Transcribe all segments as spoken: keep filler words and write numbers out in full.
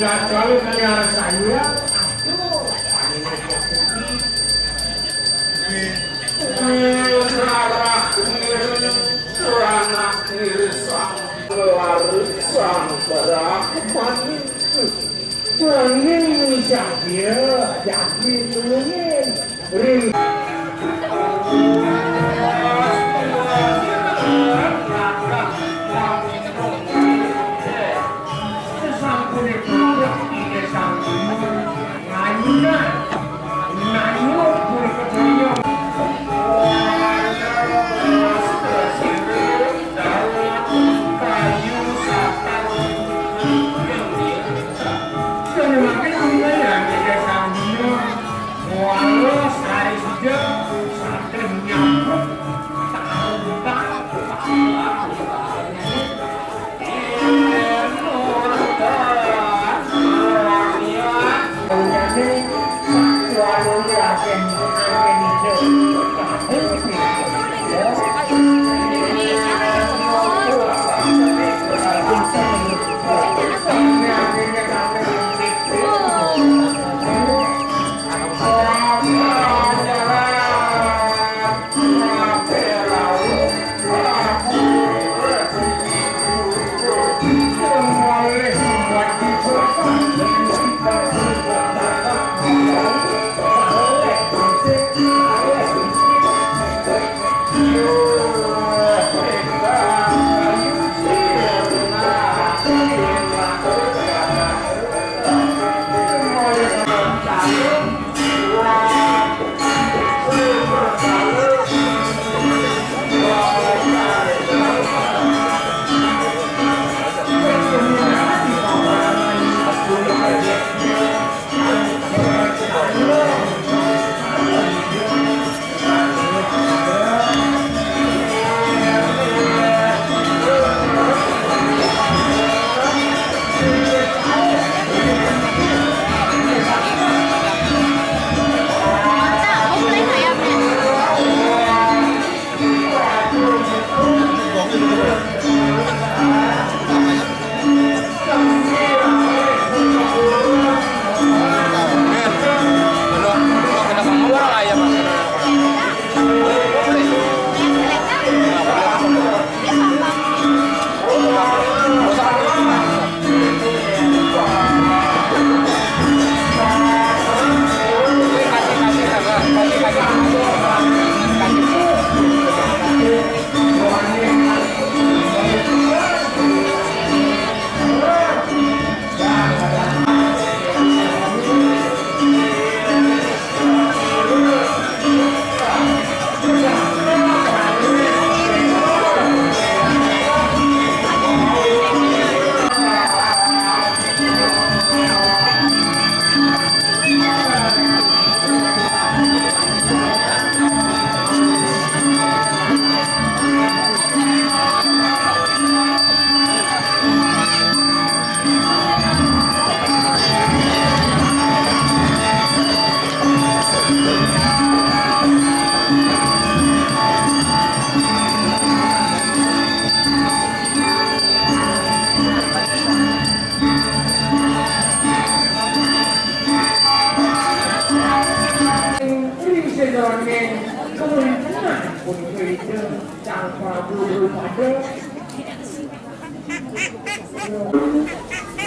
Kalau kalian saya, aduh, ini darah, anak, sang, sang, darah, manis. Kuning Indonesia dia, jadi tulungin. Ring.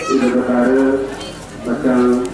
Ida Betara macam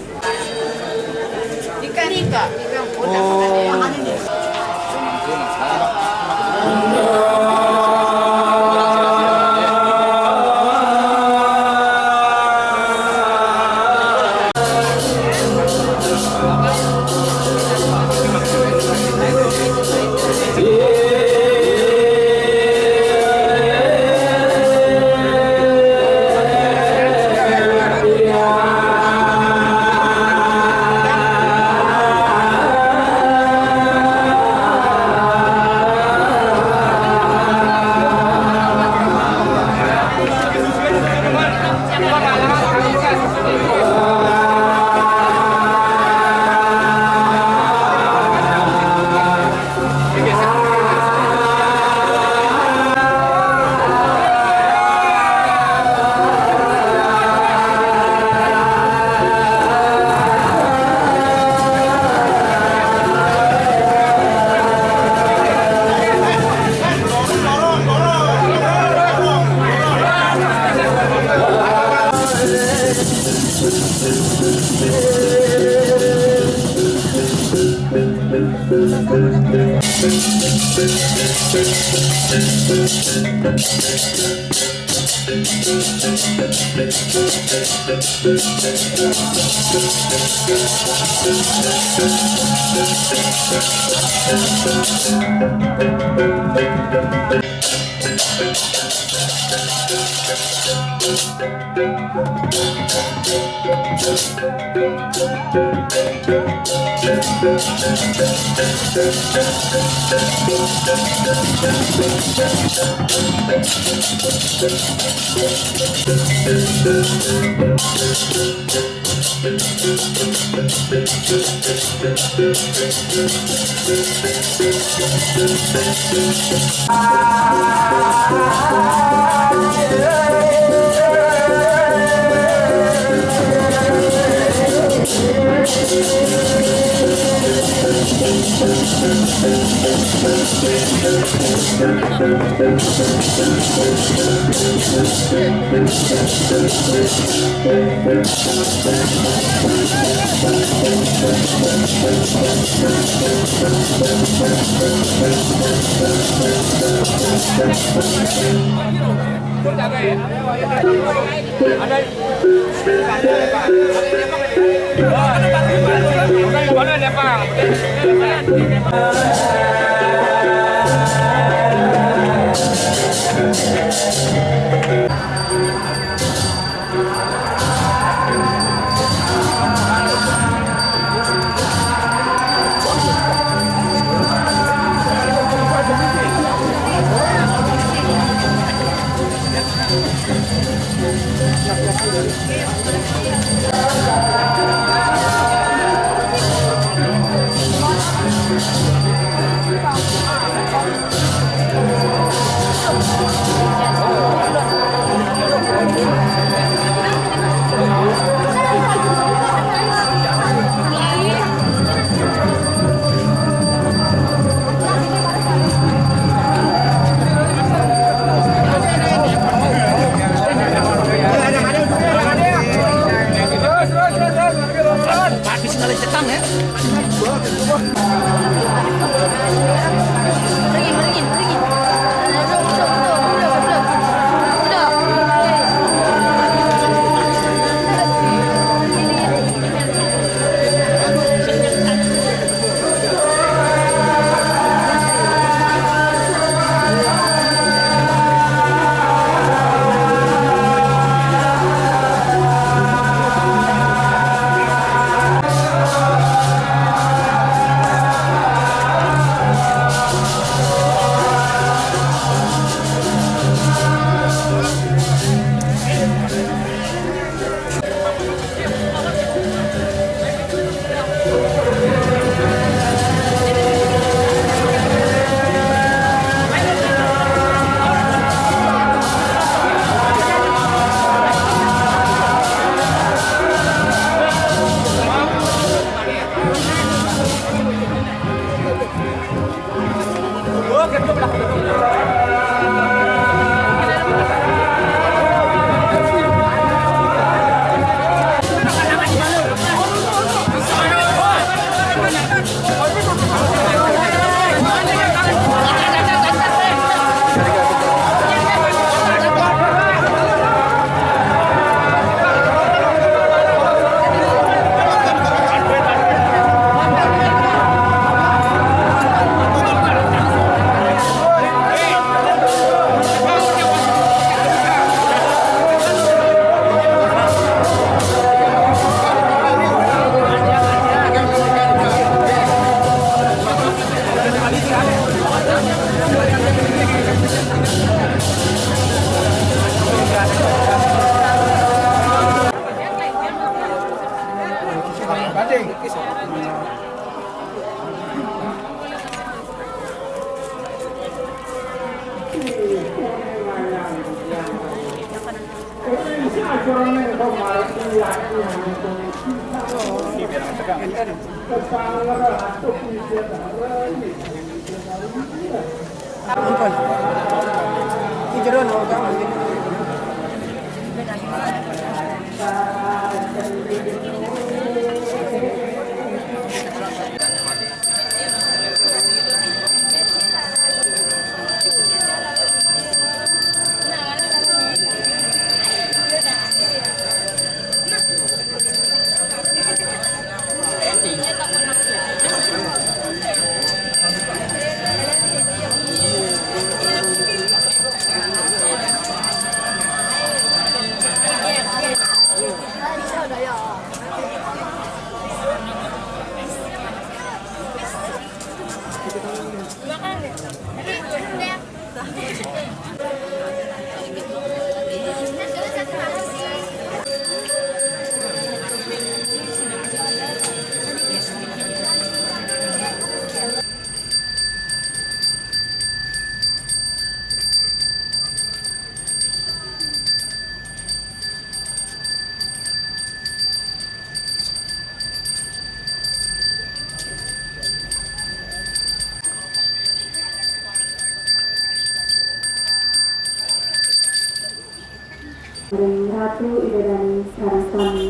Ring Ratu Ida Dané sareng sami.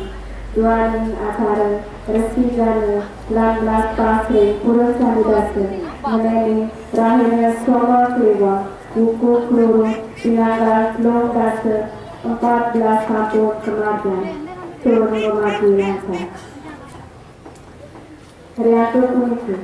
Duaning acara Resi Gana lan Melapas ring Pura Candi Dasa ngenénin rahina Soma Kliwon, wuku Kluru, pinanggal telung dasa empat belas sampun kamargiang tur ngamargi lancar. Riantuk puniki,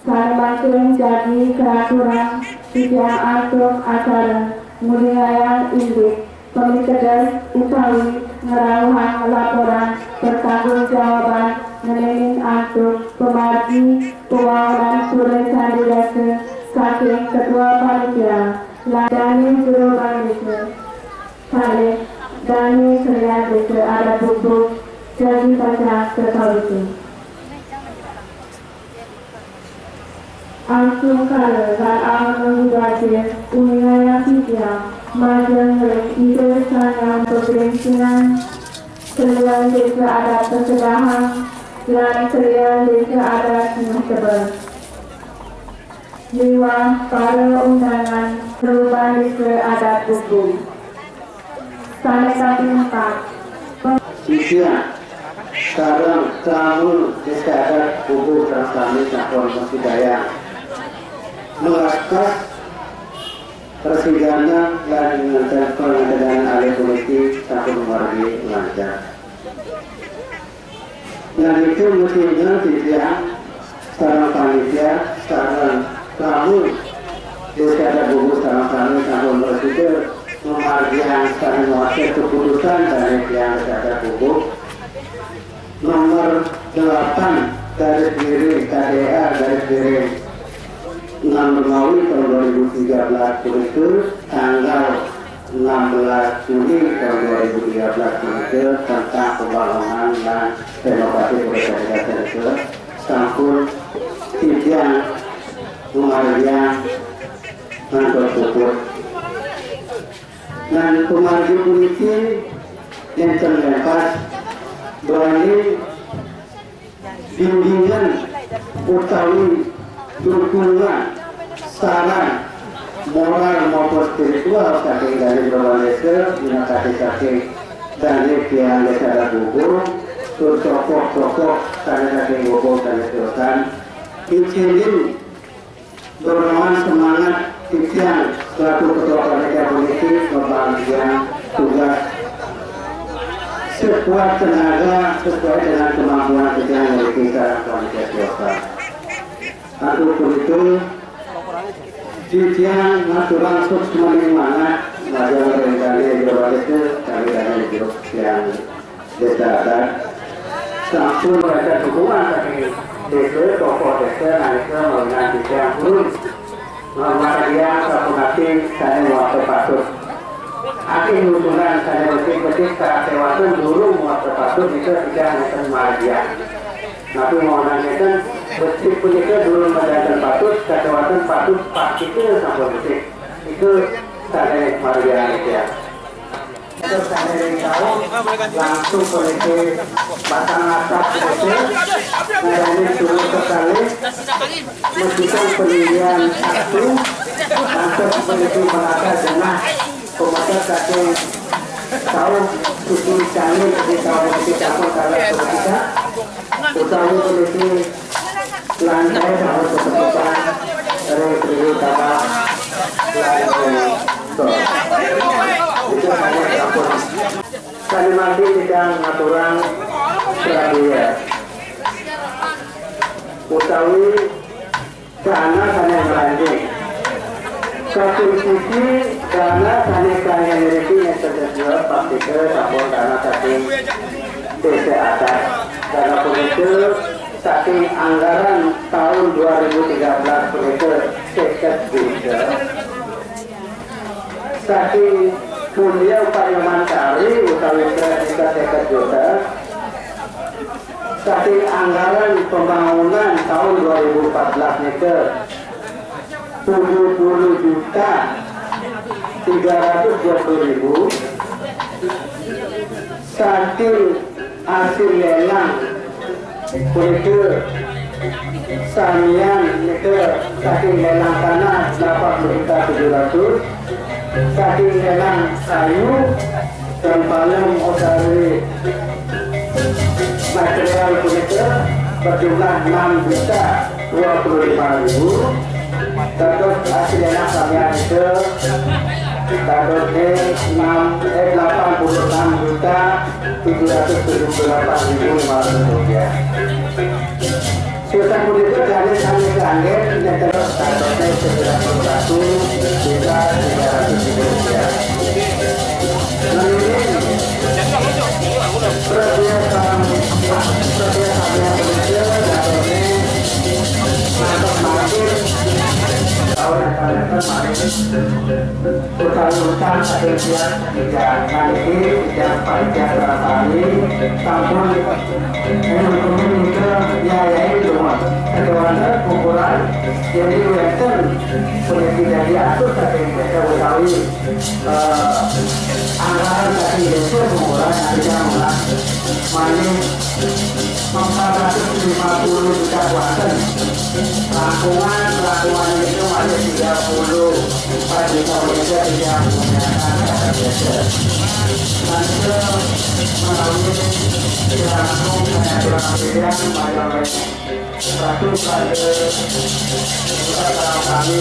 sané mangkin jagi kaaturang titiang antuk acara ngudingayang indik pamitedes utawi ngrawuhang laporan pertanggungjawaban ngenénin antuk pamargi pawangunan Pura Candi Dasa saking Ketua Panitia lan dané Jero Bank Désa, kalih dané Kelian Désa Adat Bubuk, jagi pacang kakawika. Astungkara lan angono wibaja uningayang titiang majeng ring Ida Sang Hyang Pageringsingan, Kelian Désa Adat Pesedahang, lan Kelian Désa Adat Nuh Tebel, miwah para undangan Ruban Désa Adat Bubung. Sané kaping empat. Sisya sareng tamu Désa Adat Bubung sareng sami sampun masidayang. Melakas persidangan lan ngenten pengantenan alih puniki sampun margi lancar. Nalika metingal titiang sareng panitia sareng tamu Désa Adat Bubung sareng sami sampun prasida ngamargiang sané mawarsa keputusan dané tiang Désa Adat Bubung nomor delapan garis miring K D R garis miring enam Romawi tahun dua ribu tiga belas punika tanggal enam belas Juni tahun dua ribu tiga belas punika tentang pembangunan lan renovasi Pura Candi Dasa sampun titiang pamargiang ngantos puput. Lan pamargi puniki nénten lepas duaning bimbingan utawi dukungan saran moral maupun spiritual saking dané Jero Bank Désa, minangka saking dané tiang Désa Adat Bubung, tur tokoh-tokoh sané saking Bubung sané terus. Inggih dorongan semangat titiang selaku ketua panitia puniki ngembangang tugas sekuat tenaga sesuai dengan kemampuan titiang dari kita panitia swasta. Antuk puniki, titiang ngaturang suksmaning manah majeng ring dané Jero Bank Désa, kami dané Jero tiang Désa Adat sampun wénten dukungan saking désa, tokoh désa, nalika mawinan titiang purun ngamargiang sapunapi sané mawarsa patut. Akéh nuturan sané becik-becik kaséwatan durung mawarsa patut nika titiang nénten margiang. Napi mawinan nénten, becik punika durung madanten patut, kaséwatan patut, pastika sampun becik. Nika sané margiang titiang. Terus sané ring rauh, langsung puniki batang atap puniki, ngadané tuwuh kekalih, mesikan pendirian satu, lantas puniki menata jenah pemetet saking rauh suci cangin, jadi rauh puniki sampun kalah seketika, utawi puniki lantai harus ketutupan dari Tri Utama lantai. Itu hanya sampun. Sané mangkin titiang ngaturang pradaya utawi dana sané ngranjing. Saking sisi dana sané kayang ngriki nénten jebos, pastika sampun dana saking Désa Adat. Dana punika saking anggaran tahun dua ribu tiga belas punika seket juta. Saking Mulia Pak Nyoman Kari utawi kredit seket juta. Saking anggaran pembangunan tahun dua ribu empat belas nika tujuh puluh juta tiga ratus dua puluh ribu. Saking hasil lelang punika samian nika saking lelang tanah delapan puluh juta tujuh ratus, saking lelang kayu Yang paling utari material punika berjumlah enam juta dua puluh lima ribu. Dados asli anak sampeyan itu dados enam, eh, delapan puluh enam juta tujuh ratus tujuh puluh delapan ribu lima ratus rupiah. Surat punika kami kami kangge nyekel statusnya sembilan puluh satu juta tiga ratus ribu rupiah. Nah, ini program program kami yang berhasil datangnya untuk makin tahun yang akan datang, makin utang-utang ada yang tidak, nanti tidak pajak barangkali, sampun. Ayo, kemudian kita biayai semua. Ada ukuran, jadi western, boleh tidak diatur, tapi kita utawi, eh, anggaran tadi itu mengurangi, artinya murah. Manis empat ratus lima puluh juta kuanten. Langkungan, langkungan itu masih tiga puluh empat juta, tiga puluh. Nanti melalui langsung saya kurang lebih pada satu pada kami.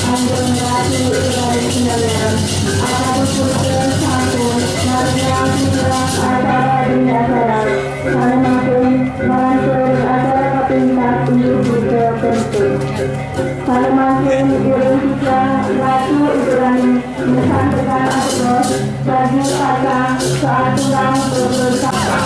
Ampun, Ratu Ibu Sekalian, apapun putra sampun, maria putra acara benda acara, sané mangkin melantur acara kaping tingkat inggih punika bentuk. Sané mangkin iring titah Ratu Ibu Rani, Nyesantekan ateges bagi kacang saat tulang beberapa.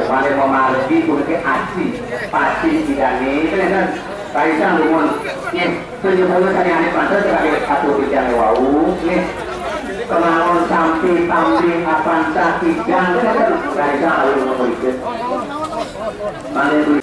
Paling memargi puniki aji, paji idane, tenan. Kaisang dumun. Nggih, penyebutnya tadi anak pantes sebagai satu bidang wau. Nggih, kemawon sampi tampi apan sakijang, tenan. Kaisang alun memargi. Paling